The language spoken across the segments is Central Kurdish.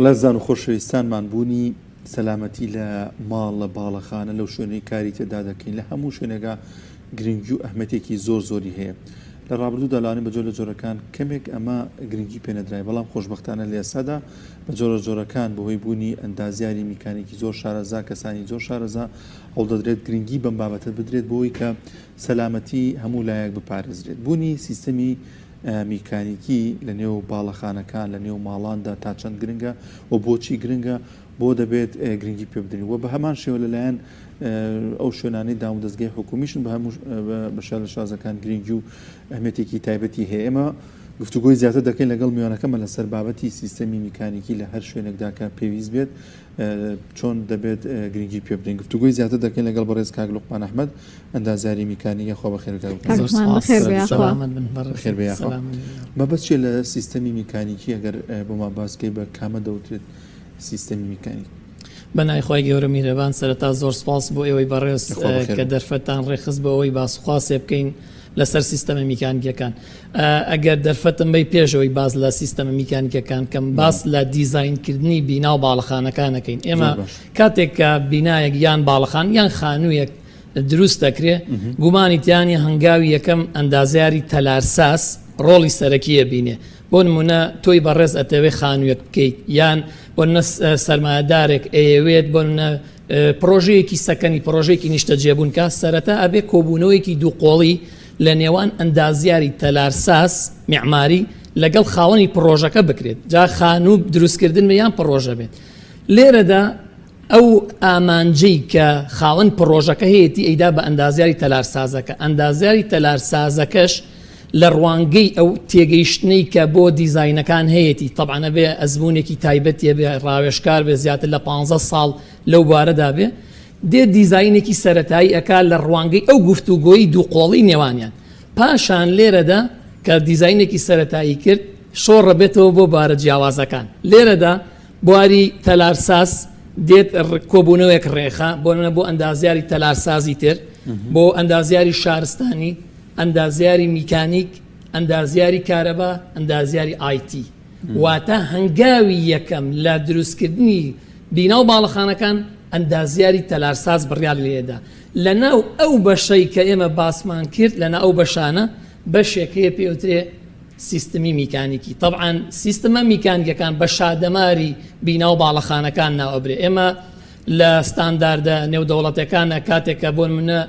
ڵێزان و خۆشەویستانمان بوونی سەلامەتی لە ماڵ لە باڵەخانە لەو شوێنەی کاری تێدا دەکەین لە هەموو شوێنێکا گرنگی و ئەهمەتێکی زۆر زۆری هەیە لە ڕابردوودا لەوانەیە بە جۆر لە جۆرەکان کەمێک ئەمە گرنگی پێنەدرای بەڵام خۆشبەختانە لە ئێستادا بە جۆرە جۆرەکان بەهۆی بوونی ئەندازیاری میکانیکی زۆر شارەزا کەسانی زۆر شارەزا هەوڵدەدرێت گرنگی بەم بابەتە بدرێت بۆی کە سەلامەتی هەموو لایەک بپارێزرێت بوونی سیستەمی میکانیکی لە نێو باڵەخانەکان، لە نێو ماڵاندا تا چەند گرنگە و بۆچی گرنگە، بۆ دەبێت گرنگی پێ بدرێت و بە هەمان شێوە لەلایەن ئەو شوێنانەی دامودەزگای حکومیشن بە هەموو بەشە لە شازەکان گرنگی و ئەهمیەتێکی تایبەتی هەیە. ئێمە گفتوگۆی زیاتر دەکەین لەگەڵ میوانەکەمە لەسەر بابەتی سیستەمی میکانیکی لە هەر شوێنێکدا کە پێویست بێت چۆن دەبێت گرنگی پێ بدەین. گفتوگۆی زیاتر دەکەین لەگەڵ بەڕێز کاک لوقمان ئەحمەد ئەندازیاری میکانیک یاخوا بەخێر بێی کاک زۆر سپاس بەخێر بێ یاخوا. سەلامەت بن بەڕێز بەخێر بێ یاخوا. سەلامەت بن یاخوا. مەبەست چیە لە سیستەمی میکانیکی ئەگەر بۆمان باس کەی بە کامە دەوترێت سیستەمی میکانیک؟ بە ناوی خوای گەورە میهرەبان سەرەتا زۆر سپاس بۆ ئێوەی بەڕێز یاخوا بەخێر کە بێی. دەرفەتتان ڕێکخست بۆ ئەوەی باس و خواسێ بکەین لەسەر سیستەمە میکانیکیەکان ئەگەر دەرفەتم بەی پێش ئەوەی باس لە سیستەمە میکانیکەکان کەم باس بەڵێ. لە دیزاینکردنی بینا و باڵەخانەکان ئەکەین ئێمە زۆر باش. کاتێک کە بینایەک یان باڵەخان یان خانوویەک دروست دەکرێ گومانی تیا نیە هەنگاوی یەکەم ئەندازیاری تەلارساز ڕۆڵی سەرەکی ئەبینێ بۆ نمونە تۆی بەڕێز ئەتەوێ خانوویەک بکەیت یان بۆ نمونە سەرمایەدارێک ئەیەوێت بۆ نمونە پڕۆژەیەکی سەکەنی پڕۆژەیەکی نیشتەجێبوون کا سەرەتا ئەبێ کۆبوونەوەیەکی دووقۆڵی لە نێوان ئەندازیاری تەلارساز معماری لەگەڵ خاوەنی پڕۆژەکە بکرێت جا خانوو دروستکردن بێ یان پڕۆژە بێت لێرەدا ئەو ئامانجەی کە خاوەن پڕۆژەکە هەیەتی ئەیدا بە ئەندازیاری تەلارسازەکە، ئەندازیاری تەلارسازەکەش لە ڕوانگەی ئەو تێگەیشتنەی کە بۆ دیزاینەکان هەیەتی، تەبعەن ئەبێ ئەزموونێکی تایبەتی هەبێ، ڕاوێژکار بێ، زیاتر لە پانزە ساڵ لەو بوارەدا بێ، دێت دیزاینێکی سەرەتایی ئەکا لە ڕوانگەی ئەو گفتوگۆی دووقۆڵی نێوانیان. پاشان لێرەدا کە دیزاینێکی سەرەتایی کرد، شۆڕەبێتەوە بۆ بوارە جیاوازەکان. لێرەدا بواری تەلارساز دێت کۆبوونەوەیەک ڕێخا بۆ نمونە بۆ ئەندازیاری تەلارسازی تر بۆ ئەندازیاری شارستانی ئەندازیاری میکانیک ئەندازیاری کارەبا ئەندازیاری IT واتە هەنگاوی یەکەم لە دروستکردنی بینا و باڵەخانەکان ئەندازیاری تەلارساز بڕیار لێدا لەناو ئەو بەشەی کە ئێمە باسمان کرد لەنا ئەو بەشانە بەشێک هەیە پێوترێ سیستمی میکانیکی تەبعەن سیستمە میکانیکەکان بە شادەماری بینا و باڵەخانەکان ناو ئەبرێ ئێمە لە ستانداردە نێودەوڵەتەکانە کاتێک کە بۆ نمونە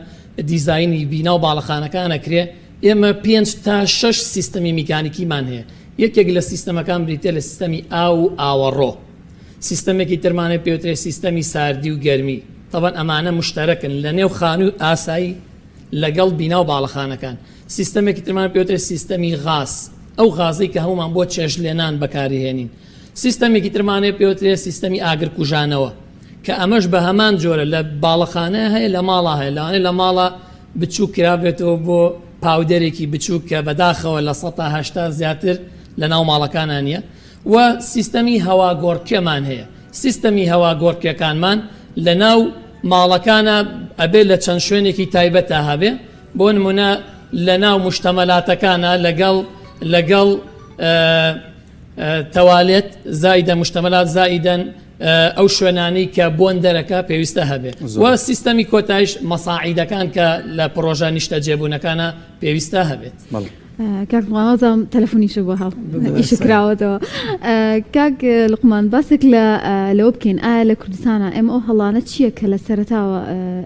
دیزاینی بینا و باڵەخانەکان ئەکرێ ئێمە پێنج تا شەش سیستمی میکانیکیمان هەیە یەکێک لە سیستەمەکان بریتە لە سیستەمی ئاو و ئاوەڕۆ سیستەمێکی ترمان هەیە پێوترێ سیستەمی ساردی و گەرمی تەبعەن ئەمانە مشتەرەکن لە نێو خانووی ئاسایی لەگەڵ بینا و باڵەخانەکان سیستەمێکی ترمان پێوترێت سیستەمی غاز، ئەو غازەی کە هەموومان بۆ چێشتلێنان بەکاریهێنین. سیستەمێکی ترمان هەیە پێوترێت سیستەمی ئاگرکوژانەوە، کە ئەمەش بە هەمان جۆرە لە باڵەخانە هەیە لە ماڵا هەیە، لەوانەیە لە ماڵا بچووک کرابێتەوە بۆ پاودەرێکی بچووک کە بەداخەوە 80% زیاتر لە ناو ماڵەکانا نییە. و سیستەمی هەواگۆڕکێمان هەیە، سیستەمی هەواگۆڕکێکانمان لە ناو ماڵەکانا ئەبێ لە چەند شوێنێکی تایبەتا هەبێ. بۆ نمونە لەناو مشتەمەلاتەکانا لەگەڵ لەگەڵ تەوالێت زایدە مشتەمەلات زائیدەن ئەو شوێنانەی کە بۆن دەرەکە پێویستە هەبێ و سیستەمی کۆتایش مەساعیدەکان کە لە پڕۆژە نیشتەجێبوونەکانە پێویستە هەبێت. کاک لوقمان وازم تەلەفۆنیشە بۆ هاو ئیشە کراوەتەوە کاک لوقمان باسێک لە لەوە بکەین ئایا لە کوردستانە ئێمە ئەو هەڵانە چییە کە لە سەرەتاوە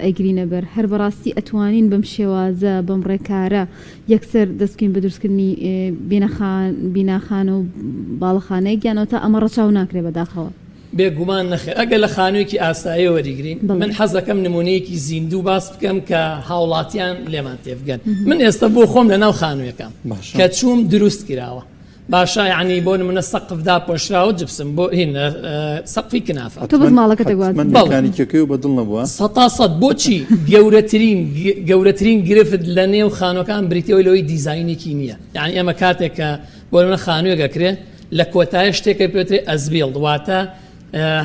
ئەیگرینە بەر هەر بەڕاستی ئەتوانین بەم شێوازە بەم ڕێکارە یەکسەر دەست بکەین بە دروستکردنی بینەخان بیناخانە و باڵەخانەیەک یان ئەوەتا ئەمە ڕەچاو ناکرێ بەداخەوە؟ بێ گومان نەخێر ئەگەر لە خانوویەکی ئاسایی وەریگرین من حەزەکەم نمونەیەکی زیندوو باس بکەم کە هاوڵاتیان لێمان تێبگەن من ئێستا بۆ خۆم لە ناو خانوویەکەم کە چووم دروست کراوە باشە یعنی بۆ نمونە سەقف داپۆشراوە جپسم بۆ هین سەقفی کنافە تۆ بەس ماڵەکەت دەگوازیەوە بە دڵ نەبووە سەتا سەد بۆچی گەورەترین گەورەترین گرفت لە نێو خانوەکان بریتەوە لەوەی دیزاینێکی نییە یعنی ئێمە کاتێک کە بۆ نمونە خانوویەک ئەکرێ لە کۆتایە شتێکە پێوترێ as-built واتە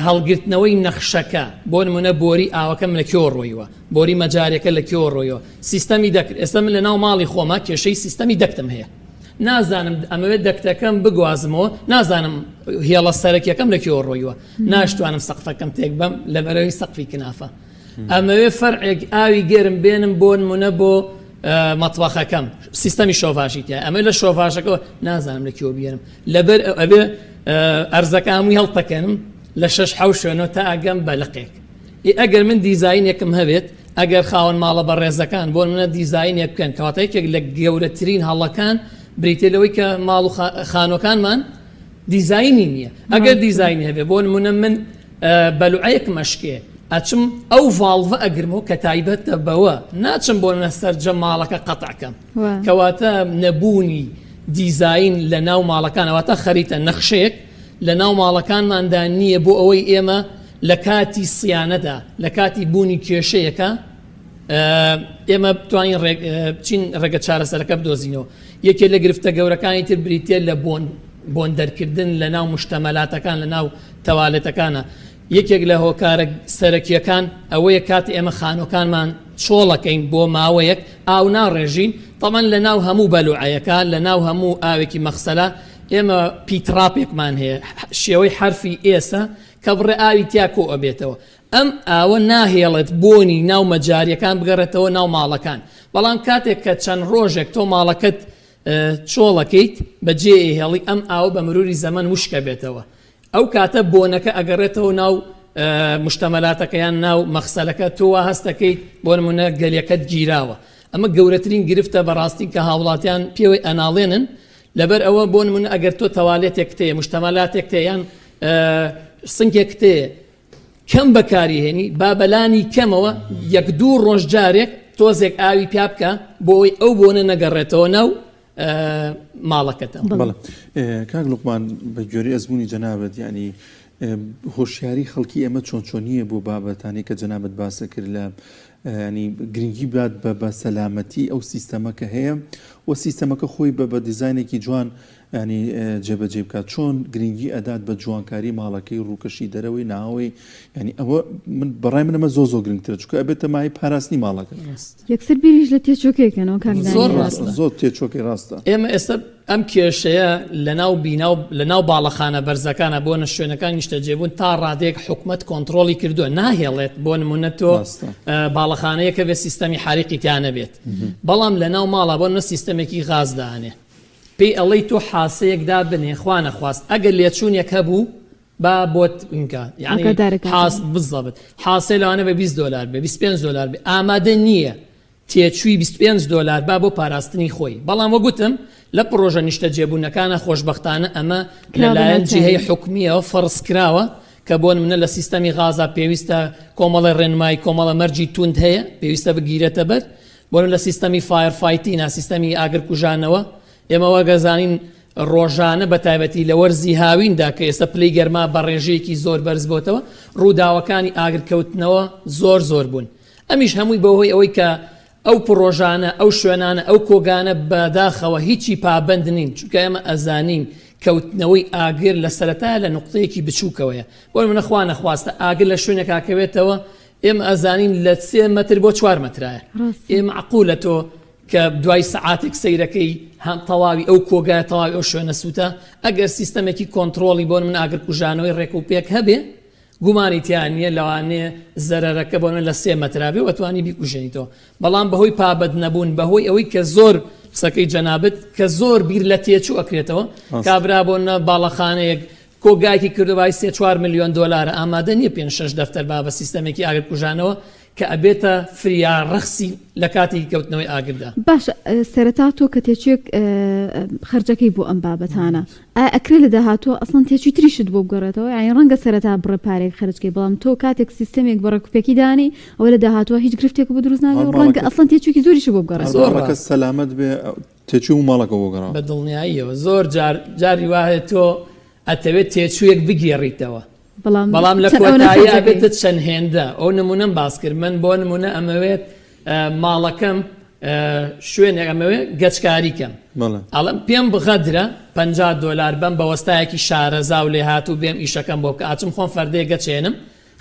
هەڵگرتنەوەی نەخشەکە بۆ نمونە بۆری ئاوەکەم لە کوێوە ڕۆیوە بۆری مەجارەکە لە کوێوە ڕۆیەوە سیستەمی duct ئێستا من لە ناو ماڵی خۆما کێشەی سیستەمی duct م هەیە. نازانم ئەمەوێت دەکتەکەم بگوازمەوە نازانم هێڵە سەرەکیەکەم لە کوێوە ڕۆیوە ناشتوانم سەقفەکەم تێک بەم لەبەرەوەی سەقفی کنافە ئەمەوێ فەرعێک ئاوی گەرم بێنم بۆ نمونە بۆ مەتبەخەکەم سیستەمی شۆڤاژی تیا ئەمە لە شۆڤاژەکەەوە نازانم لە کوێوە بێنم لەبەر ئەبێ ئەرزەکە هەمووی هەڵتەکەنم لە شەش حەو شوێنەوە تا ئەگەم بە لقێک ئەگەر من دیزاینێکم هەبێت ئەگەر خاوەن ماڵە بەڕێزەکان بۆ منە دیزاینێک بکەن کەواتە یەکێک لە گەورەترین هەڵەکان بریتە لەوەی کە ماڵ و خانوەکانمان دیزاینی نییە ئەگەر دیزاینی هەبێ بۆ نمونە من بەلوعەیەکم ئەشکێ ئەچم ئەو ڤاڵڤە ئەگرمەوە کە تایبەتە بەوە ناچم بۆ نە سەرجەم ماڵەکە قەتعکەم کەواتە نەبوونی دیزاین لە ناو ماڵەکانەواتە خەریتە نەخشەیەک لە ناو ماڵەکانماندا نییە بۆ ئەوەی ئێمە لە کاتی سیانەدا لە کاتی بوونی کێشەیەکە ئێمە بتوانین بچین ڕێگە چارەسەرەکە بدۆزینەوە یەکێ لە گرفتە گەورەکانی تر بریتە لە بۆن بۆن دەرکردن لە ناو مشتەمەلاتەکان لە ناو تەوالێتەکانە یەکێک لە هۆکارە سەرەکیەکان ئەوەیە کاتی ئێمە خانوەکانمان چۆڵەکەین بۆ ماوەیەک ئاو ناڕێژین تەمان لە ناو هەموو بەلوعەیەکە لە ناو هەموو ئاوێکی مەخسەلە ئێمە پیتڕاپێکمان هەیە شێوەی حەرفی ئێسە کە بڕێ ئاوی تیا کۆ ئەبێتەوە ئەم ئاوە ناهێڵێت بۆنی ناو مەجاریەکان بگەڕێتەوە ناو ماڵەکان بەڵام کاتێک کە چەند ڕۆژێک تۆ ماڵەکەت چۆڵەکەیت بەجێ هێڵی ئەم ئاوە بە مروری زەمەن وشکە بێتەوە ئەو کاتە بۆنەکە ئەگەڕێتەوە ناو مشتەمەلاتەکە یان ناو مەخسەلەکە تۆ وا هەستەکەیت بۆ نمونە گەلەکەت گیراوە ئەمە گەورەترین گرفتە بەڕاستی کە هاوڵاتیان پێوەی ئەناڵێنن لەبەر ئەوە بۆ نمونە ئەگەر تۆ تەوالێتێکت هەیە مشتەمەلاتێکت هەیە یان سنگێکت هەیە کەم بەکاری هێنی با بەلانی کەمەوە یەک دوو ڕۆژ جارێک تۆزێک ئاوی پیا بکە بۆ ئەوەی ئەو بۆنە نەگەڕێتەوە ناو ماڵەکەتەوە. بەڵێ کاک لوقمان بە گوێرەی ئەزموونی جەنابت یعنی هۆشیاری خەڵکی ئێمە چۆن چۆنیە بۆ بابەتانی کە جەنابت باسە کرد لە ینی گرنگی بات بە بە سەلامەتی ئەو سیستەمە کە هەیە و سیستەمەکە خۆی بە بە دیزینێکی جوان ینی جێبەجێ بکات چۆن گرنگی ئەدات بە جوانکاری ماڵەکەی ڕووکەشی دەرەوەی ناوەی ینی ئەوە من بەڕای منەمە زۆ زۆر گرنگترە چونکە ئەبێتە مای پاراستنی ماڵەکە یەکسەر بیریش لە تێچۆکێکەنەوە کاک زۆر ڕاستە زۆر تێچۆکی ڕاستە ئێمە ئێستا ئەم کێشەیە لەناو بینا و لەناو باڵەخانە بەرزەکانە بۆ نە شوێنەکان نیشتەجێبوون تا ڕادەیەک حکومەت کۆنتڕۆڵی کردووە ناهێڵێت بۆ نمونە تۆ باڵەخانەیەکە بێ سیستەمی حریقی تیا نەبێت بەڵام لەناو ماڵا بۆ نە سیستەمێکی غاز دانێ پێی ئەڵێی تۆ حاسەیەک دابنێ خوا نەخواست ئەگەر لێچوونێک هەبوو با بۆت بکا یعنی حاس بالضبط حاسێ لەوانە بە 20 دلار بێ 25 دلار بێ ئامادە نییە تێچووی 25 دلار با بۆ پاراستنی خۆی بەڵام وەگوتم لە پڕۆژە نیشتەجێبوونەکانە خۆشبەختانە ئەمە لەلایەن جیهەی حکومیەوە فەرز کراوە کە بۆ نمونە لە سیستەمی غازا پێویستە کۆمەڵە ڕێنمایی کۆمەڵە مەرجی توند هەیە پێویستە بگیرێتە بەر بۆ لە سیستەمی fire fighting ا سیستەمی ئاگرکوژانەوە ئێمە وەک ئەزانین ڕۆژانە بە تایبەتی لە وەرزی هاویندا کە ئێستا پلەی گەرما بە ڕێژەیەکی زۆر بەرز بۆتەوە ڕووداوەکانی ئاگرکەوتنەوە زۆر زۆر بوون ئەمیش هەمووی بەهۆی ئەوەی کە ئەو پڕۆژانە ئەو شوێنانە ئەو کۆگانە بەداخەوە هیچی پابەند نین چونکە ئێمە ئەزانین کەوتنەوەی ئاگر لە سەرەتایە لە نوقتەیەکی بچووکەوەیە بۆ نمونە خوا نەخواستە ئاگر لە شوێنێکا کەوێتەوە ئێمە ئەزانین لە سێ مەتر بۆ چوار مەترایە ئێ مەعقولە تۆ کە دوای سەعاتێک سەیرەکەی هەم تەواوی ئەو کۆگایە تەواوی ئەو شوێنە سووتە ئەگەر سیستەمێکی کۆنتڕۆڵی بۆ من ئاگرکوژانەوەی ڕێک و پێک هەبێ گومانی تیا نییە لەوانەیە زەرەرەکە بۆ من لە سێ مەترا بێ و ئەتوانی بیکوژێنیتەوە بەڵام بەهۆی پابەند نەبوون بەهۆی ئەوەی کە زۆر قسەکەی جەنابت کە زۆر بیر لە تێچوو ئەکرێتەوە کابرا بۆ نە باڵەخانەیەک کۆگایەکی کردوە بای سێ چوار ملیۆن دۆلارە ئامادە نیە پێنج شەش دەفتەر با بە سیستەمێکی ئاگر کوژانەوە کە ئەبێتە فریا ڕەخسی لە کاتی کەوتنەوەی ئاگردا. باشە سەرەتا تۆ کە تێچویەک خەرجەکەی بۆ ئەم بابەتانە ئایا ئەکرێ لە داهاتووە ئەسڵەن تێچوی تریشت بۆ بگەڕێتەوە یانی ڕەنگە سەرەتا بڕە پارەیەک خەرج کەی بەڵام تۆ کاتێک سیستەمێک بە ڕێکوپێکی دانێی ئەوە لە داهاتووە هیچ گرفتێک بۆ دروست نابێ و ڕەنگە ئەسڵەن تێچوویەکی زۆریشت بۆ بگەڕێتەوە. زۆر ڕەکە سەلامەت بێ تێچوو هەموو ماڵەکە بۆ گەڕاوە. بە دڵنیاییەوە زۆر جار جاری وا هەیە تۆ ئەتەوێت تێچوویەک بگێڕیتەوە بەڵام لە کۆتایی ئەبێتە چەند هێندە ئەو نمونەم باس کرد من بۆ نمونە ئەمەوێت ماڵەکەم شوێنێک ئەمەوێت گەچکاری کەم ئەڵم پێم بغەدرە 50 دلار بەم بە وەستایەکی شارەزا و لێهاتوو بێم ئیشەکەم بۆ بکە ئاچم خۆم فەردەیە گەچێنم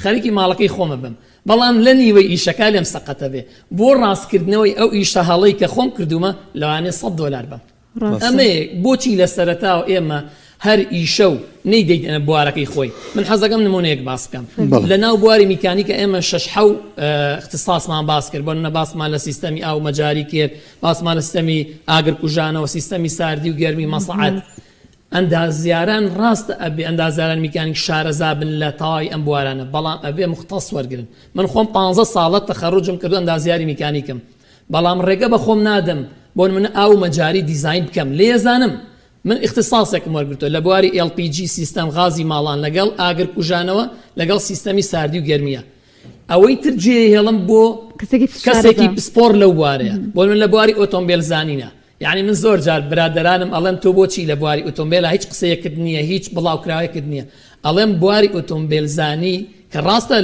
خەریکی ماڵەکەی خۆمە بم بەڵام لە نیوەی ئیشەکە لێم سەقەتە بێ بۆ ڕاستکردنەوەی ئەو ئیشە هەڵەی کە خۆم کردوومە لەوانەیە 100 دلار بەم. ئەمەیە بۆچی لە سەرەتاوە ئێمە هەر ئیشە و نەیدەینە بوارەکەی خۆی. من حەزەکەم نمونەیەک باس بکەم. لە ناو بواری میکانیکە ئێمە شەش حەو اختصاصمان باس کرد. بۆ نمونە باسمان لە سیستەمی ئاو مەجاری کرد، باسمان لە سیستەمی ئاگرکوژانەوە، سیستەمی ساردی و گەرمی مەسعەد. ئەندازیاران ڕاستە ئەبێ ئەندازیاران میکانیک شارەزا بن لە تەواوی ئەم بوارانە، بەڵام ئەبێ مختص وەرگرن. من خۆم پانزە ساڵە تەخەروجم کردو ئەندازیاری میکانیکم، بەڵام ڕێگە بە خۆم نادەم بۆ نمونە ئاو و مەجاری دیزاین بکەم، لێزانم من ئیختیساسێکم وەرگرتووە لە بواری LPG سیستەم غازی ماڵان لەگەڵ ئاگر کوژانەوە لەگەڵ سیستەمی ساردی و گەرمیە ئەوەی تر جێیهێڵم بۆ کەسێکی پسپۆڕ لەو بوارەیە بۆ من لە بواری ئۆتۆمبێل زانینە یعنی من زۆر جار برادەرانم ئەڵێن تۆ بۆچی لە بواری ئۆتۆمبێلا هیچ قسەیەکت نییە هیچ بڵاوکراوێکت نییە ئەڵێم بواری ئۆتۆمبێل زانی کە ڕاستە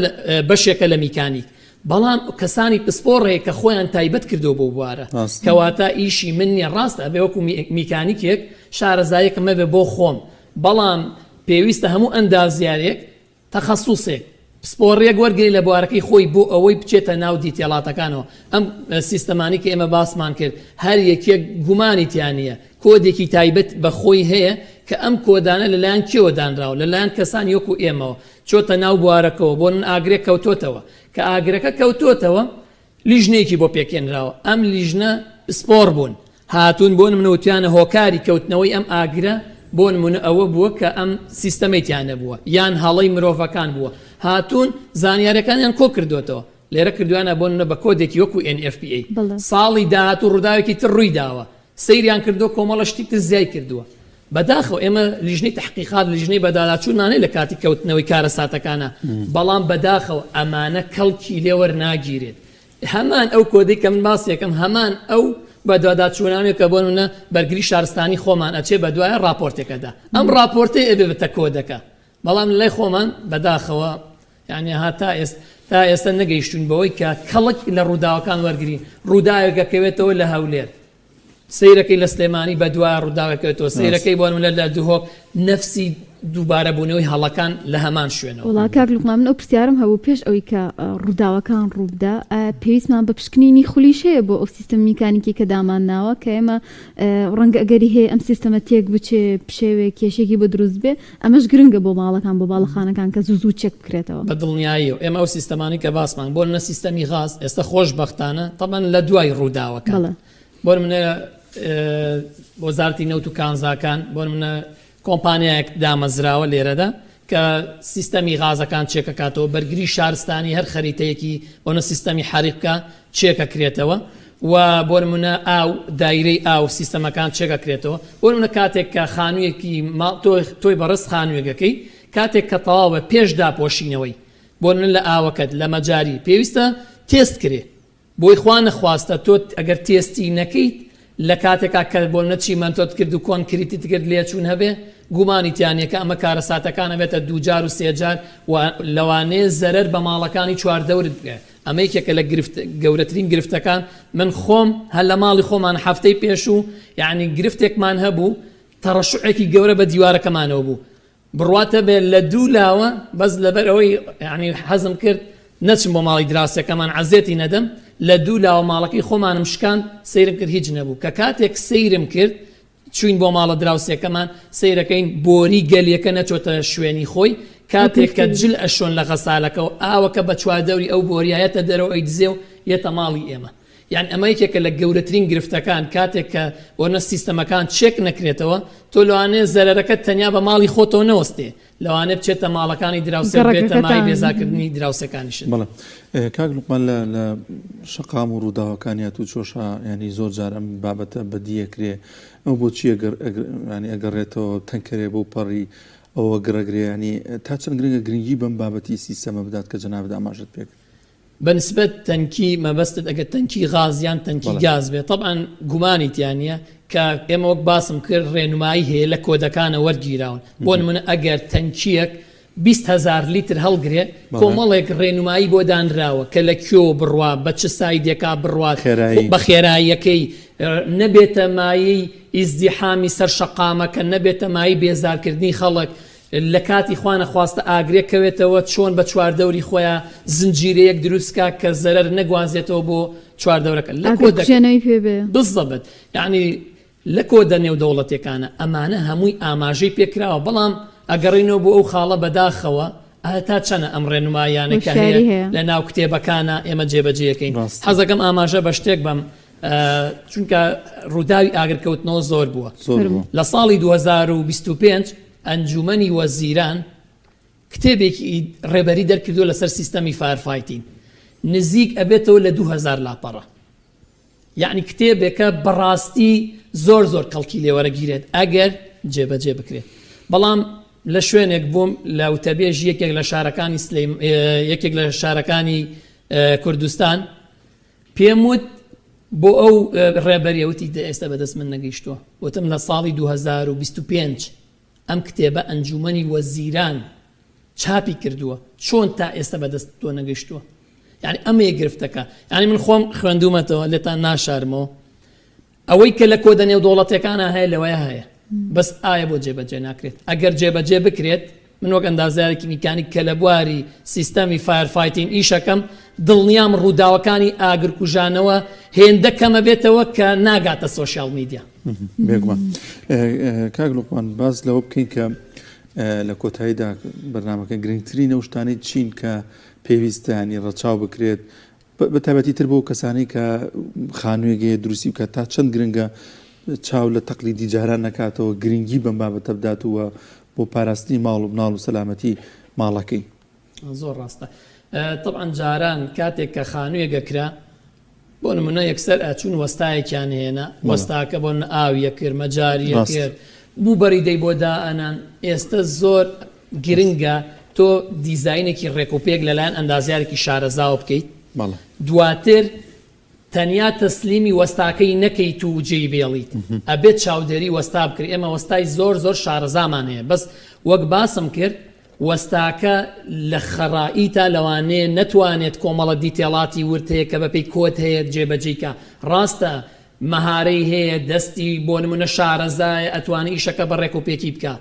بەشێکە لە میکانیک بەڵام کەسانی پسپۆڕ هەیە کە خۆیان تایبەت کردووە بەو بوارە کەواتە ئیشی من نییە ڕاستە ئەبێ وەکو میکانیکێک شارەزایەکم هەبێ بۆ خۆم بەڵام پێویستە هەموو ئەندازیارێک تەخەسوسێک پسپۆڕیەک وەرگری لە بوارەکەی خۆی بۆ ئەوەی بچێتە ناو detail اتەکانەوە ئەم سیستەمانی کە ئێمە باسمان کرد هەر یەکێک گومانی تیا نییە کۆدێکی تایبەت بە خۆی هەیە کە ئەم کۆدانە لەلایەن کێوە دانراوە لەلایەن کەسانی وەکو ئێمەوە چۆتە ناو بوارەکەوە بۆ من ئاگرێک کەوتۆتەوە کە ئاگرەکە کەوتۆتەوە لیژنەیەکی بۆ پێکهێنراوە ئەم لیژنە پسپۆڕ بوون هاتوون بۆ نمونە وتویانە هۆکاری کەوتنەوەی ئەم ئاگرە بۆ نمونە ئەوە بووە کە ئەم سیستەمەی تیا نەبووە یان هەڵەی مرۆڤەکان بووە هاتوون زانیارەکانیان کۆ کردوێتەوە لێرە کردویانە بۆ نمونە بە کۆدێکی وەکو NFPA ساڵی داهاتوو ڕووداوێکی تر ڕووی داوە سەیریان کردووە کۆمەڵە شتی تر زیای کردووە. بەداخەوە ئێمە لیژنەی تەحقیقات لیژنەی بەداداچوونمان هەیە لە کاتی کەوتنەوەی کارەساتەکانا بەڵام بەداخەوە ئەمانە کەڵکی لێ وەرناگیرێت هەمان ئەو کۆدەی کە من باسی ئەکەم هەمان ئەو بەدواداچوونانەیە کە بۆ نمونە بەرگری شارستانی خۆمان ئەچێ بەدوایە ڕاپۆرتێکەدا ئەم ڕاپۆرتەی ئەبێ بتە کۆدەکە بەڵام لای خۆمان بەداخەوە یانی ها تا ئێست تا ئێستا نەگەیشتوین بەوەی کە کەڵک لە ڕووداوەکان وەرگین ڕووداوێک ئەکەوێتەوە لە هەولێر سەیرەکەی لە سلێمانی بە دوای ڕووداوەکەوێتەوە سەیرەکەی بۆ نمونە لە دهۆک نەفسی دووبارە بوونەوەی هەڵەکان لە هەمان شوێنەوە. وەڵا کاک لوقمان من ئەو پرسیارەم هەبوو پێش ئەوەی کە ڕووداوەکان ڕووبدا ئایا پێویستمان بە پشکنینی خولیش هەیە بۆ ئەو سیستەم میکانیکی کە دامان ناوە کە ئێمە ڕەنگە ئەگەری هەیە ئەم سیستەمە تێک بچێ پشێوێ کێشێکی بۆ دروست بێ ئەمەش گرنگە بۆ ماڵەکان بۆ باڵەخانەکان کە زوو زوو چێک بکرێتەوە. بە دڵنیاییەوە ئێمە ئەو سیستەمانەی کە باسمان بۆ نمونە سیستەمی غاز ئێستا خۆشبەختانە تەبعەن لە دوای ڕووداوەکان بەڵێ. بۆ نمونە وەزارەتی نەوت و کانزاکان بۆ نمونە کۆمپانیایەک دامەزراوە لێرەدا کە سیستەمی غازەکان چێکەکاتەوە بەرگری شارستانی هەر خەریتەیەکی بۆ نمونە سیستەمی حەریق بکا چێکەکرێتەوە و بۆ نمونە ئاو دایرەی ئاو سیستەمەکان چێکەکرێتەوە بۆ نمونە کاتێک کە خانوویەکی ماڵ تۆ تۆی بەڕێز خانوویەکەکەی کاتێک کە تەواوە پێش داپۆشینەوەی بۆ نمونە لە ئاوەکەت لە مەجاری پێویستە تێست کرێ بۆی خوا نەخواستە تۆ ئەگەر تێستی نەکەیت لە کاتێکا کە بۆ نمونە چیمەنتۆت کرد و کۆنکریتت کرد لێچوون هەبێ گومانی تیا نیە کە ئەمە کارەساتەکان ئەبێتە دووجار و سێجار و لەوانەیە زەرەر بە ماڵەکانی چواردەورت بگات ئەمە یەکێکە لە گرفت گەورەترین گرفتەکان من خۆم هەر لە ماڵی خۆمان هەفتەی پێشوو یعنی گرفتێکمان هەبوو تەڕەشوعێکی گەورە بە دیوارەکەمانەوە بوو بڕوات هەبێ لە دوو لاوە بەس لەبەر ئەوەی یعنی حەزم کرد نەچم بۆ ماڵی دراوسێکەمان عەزێتی نەدەم لە دوو لاوە ماڵەکەی خۆمانم شکاند سەیرم کرد هیچ نەبوو کە کاتێک سەیرم کرد چوین بۆ ماڵە دراوسێکەمان سەیرەکەین بۆری گەلیەکە نەچۆتە شوێنی خۆی کاتێک کە جل ئەشۆن لە غەسالەکەەوە ئاوەکە بە چواردەوری ئەو بۆریە یەتە دەرەوە ئەیدزێ و یەتە ماڵی ئێمە یان ئەمە یەکێکە لە گەورەترین گرفتەکان کاتێک کە بۆنە سیستەمەکان چێک نەکرێتەوە تۆ لەوانەیە زەرەرەکەت تەنیا بە ماڵی خۆتەوە نەوەستێ لەوانەیە بچێتە ماڵەکانی دراوسێ بێتە مای گەڕەکەکەتان. بێزاکردنی دراوسێکانیشت. بەڵێ کاک لوقمان لە لە شەقام و ڕووداوەکانی هاتوچۆشا یانی زۆر جار ئەم بابەتە بەدیەکرێ ئەو بۆچی ئەگەر ینی ئەگەڕێتەوە تەنکەرێ بۆ پەڕی ئەوە گڕەگرێ ینی تا چەند گرنگە گرنگی بەم بابەتی سیستەمە بدات کە جەنابت ئاماژەت پێکرد. بە نسبەت تەنکی مەبەستت ئەگەر تەنکی غاز یان تەنکی گاز بێت تەبعەن گومانی تیا نییە کە ئێمە وەک باسم کرد ڕێنمایی هەیە لە کۆدەکانە وەرگیراون بۆ نمونە ئەگەر تەنکیەک 20 هەزار لیتر هەڵگرێ کۆمەڵێک ڕێنمایی بۆ دانراوە کە لە کوێوە بڕوا بە چ side ێکا بڕوات بە خێراییەکەی نەبێتە مایەی ئیزدیحامی سەر شەقامەکە نەبێتە مایەی بێزارکردنی خەڵک لە کاتی خوا نەخواستە ئاگرێک کەوێتەوە چۆن بە چواردەوری خۆیا زنجیرەیەک دروست کا کە زەرەر نەگوازێتەوە بۆ چواردەورەکە لە ئاگر کوژێنەوەی پێ بێ. بالضبط یعنی. لە کۆدە نێودەوڵەتیەکانە ئەمانە هەمووی ئاماژەی پێکراوە بەڵام ئەگەڕێینەوە بۆ ئەو خاڵە بەداخەوە ئایا تا چەنە ئەم ڕێنماییانەی کە هەیە هۆشیاری هەیە. لە ناو کتێبەکانە ئێمە جێبەجێیەکەین ڕاستە. حەزەکەم ئاماژە بە شتێک بەم چونکە ڕووداوی ئاگرکەوتنەوە زۆر بووە زۆر بووە. لە ساڵی 2025 ئەنجومەنی وەزیران کتێبێکی ڕێبەری دەرکردووە لەسەر سیستەمی fire fighting نزیک ئەبێتەوە لە 2000 لاپەڕە یەعنی کتێبێکە بەڕاستی زۆر زۆر کەڵکی لێ وەرەگیرێت ئەگەر جێبەجێ بکرێت بەڵام لە شوێنێک بووم لە وتەبێژی یەکێک لە شارەکانی سلیم یەکێک لە شارەکانی کوردستان پێم وت بۆ ئەو ڕێبەریە وتی ئێستا بەدەست من نەگەیشتووە وتم لە ساڵی 2025 ئەم کتێبە ئەنجومەنی وەزیران چاپی کردووە چۆن تا ئێستا بەدەست تۆ نەگەیشتووە یعنی ئەمەیە گرفتەکە یعنی من خۆم خوێندومەتەوە لێتان ناشارمەوە ئەوەی کە لە کۆدە نێودەوڵەتەکانە هەیە لەوەیە هەیە بەس ئایا بۆ جێبەجێ ناکرێت ئەگەر جێبەجێ بکرێت من وەک ئەندازیارێکی میکانیک کە لە بواری سیستەمی fire fighting ئیشەکەم دڵنیام ڕووداوەکانی ئاگرکوژانەوە هێندە کەمە بێتەوە کە ناگاتە social media. بێگومان کاک لوقمان باس لەوە بکەین کە لە کۆتاییدا بەرنامەکە گرنگترین ئەو شتانەی چین کە پێویستە ینی ڕەچاو بکرێت بە تایبەتی تر بۆ کەسانی کە خانوویەک هەیە دروستی بکات تا چەند گرنگە چاو لە تەقلیدی جاران نەکاتەوە گرنگی بەم بابەتە بدات و بۆ پاراستنی ماڵ و مناڵ و سەلامەتی ماڵەکەی. زۆر ڕاستە تەبعەن جاران کاتێک کە خانوویەک ئەکرا بۆ نمونە یەکسەر ئەچوون وەستایەکیان هێنا وەستاکە بۆ ئاویە کرد مەجاریە کرد بوو بەریدەی بۆ دائەنان ئێستا زۆر گرنگە تۆ دیزاینێکی ڕێکوپێک لەلایەن ئەندازیارێکی شارەزاوە بکەیت دواتر تەنیا تەسلیمی وەستاکەی نەکەیت و جێی بێڵیت ئەبێت چاودێری وەستا بکرێت ئێمە وەستای زۆر زۆر شارەزامان هەیە بەس وەک باسم کرد وەستاکە لە خەڕائیتا لەوانەیە نەتوانێت کۆمەڵە دیتێڵاتی ورد هەیە کە بەپێی کۆد هەیە جێبەجێی کا ڕاستە مەهارەی هەیە دەستی بۆ نمونە شارەزایە ئەتوانێ ئیشەکە بە ڕێک و پێکی بکا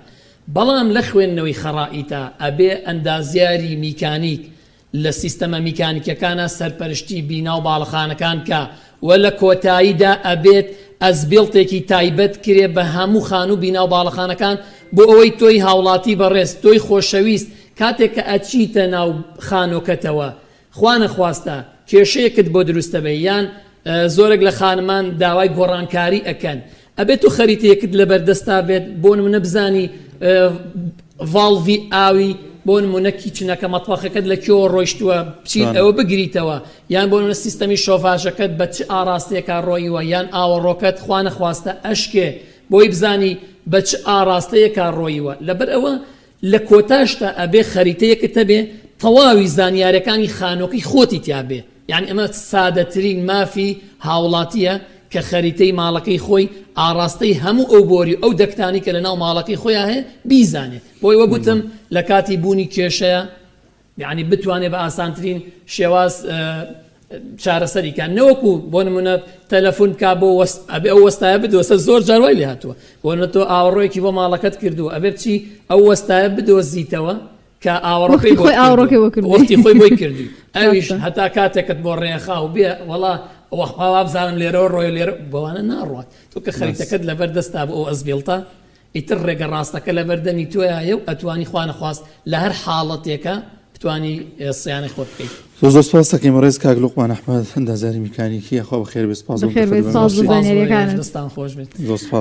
بەڵام لە خوێندنەوەی خەڕائیتا ئەبێ ئەندازیاری میکانیک لە سیستەمە میکانیکیەکانا سەرپەرشتی بینا و باڵەخانەکان بکا و لە کۆتاییدا ئەبێت as-built ێکی تایبەت کرێ بە هەموو خانوو بینا و باڵەخانەکان بۆ ئەوەی تۆی هاوڵاتی بەڕێز تۆی خۆشەویست کاتێک کە ئەچیتە ناو خانۆکەتەوە خوانەخواستە کێشەیەکت بۆ دروستەبێ یان زۆرێک لە خانمان داوای گۆڕانکاری ئەکەن ئەبێت تۆ خەریتەیەکت لەبەردەستا بێت بۆ نمونە بزانی ڤاڵڤی ئاوی بۆ نمونە kitchen ەکە مەتبەخەکەت لە کوێوە ڕۆیشتووە بچیت ئەوە بگریتەوە یان بۆ نمونە سیستەمی شۆفاژەکەت بە چ ئاڕاستەیەکا ڕۆیوە یان ئاوەڕۆکەت خوانەخواستە ئەشکێ بۆی بزانی بە چ ئاڕاستەیەکا ڕۆیوە لەبەر ئەوە لە کۆتاشتا ئەبێ خەریتەیەکت هەبێ تەواوی زانیارەکانی خانۆکەی خۆتی تیا بێ یانی ئەمە سادەترین مافی هاوڵاتیە کە خەریتەی ماڵەکەی خۆی ئاڕاستەی هەموو ئەو بۆری و ئەو duct انەی کە لەناو ماڵەکەی خۆیا هەیە بیزانێ بۆی وەک وتم لە کاتی بوونی کێشەیە یانی بتوانێ بە ئاسانترین شێواز چارەسەری کە نەوەکو بۆ نمونە تەلەفۆن بکا بۆ وەست ئەبێ ئەو وەستایە بدۆسە زۆر جار وای لێ هاتووە بۆ نمونە تۆ ئاوەڕۆیەکی بۆ ماڵەکەت کردووە ئەبێ بچی ئەو وەستایە بدۆزیتەوە کە ئاوەڕۆکەی بۆ کردووە وەختی خۆی بۆی کردووی ئەویش هەتا کاتێکت بۆ ڕێخا و بێ وەڵا وابزانم لێرەوە ڕۆی لێرە بەوانە ناڕوات تۆ کە خەریتەکەت لەبەر دەستا بۆ ئەو as-built ە ئیتر ڕێگە ڕاستەکە لەبەردەمی تۆیایە و ئەتوانی خوانەخواست لە هەر حاڵەتێکا بتوانی سیانەی خۆت بکەیت. زۆر زۆر سپاست دەکەین بەڕێز کاک لوقمان ئەحمەد ئەندازیاری میکانیکی یاخوا بەخێر بێی سپاس بۆ بەخێر بێی سپاس بۆ زانیاریەکانت. دەستان خۆش بێت. زۆر سپاس.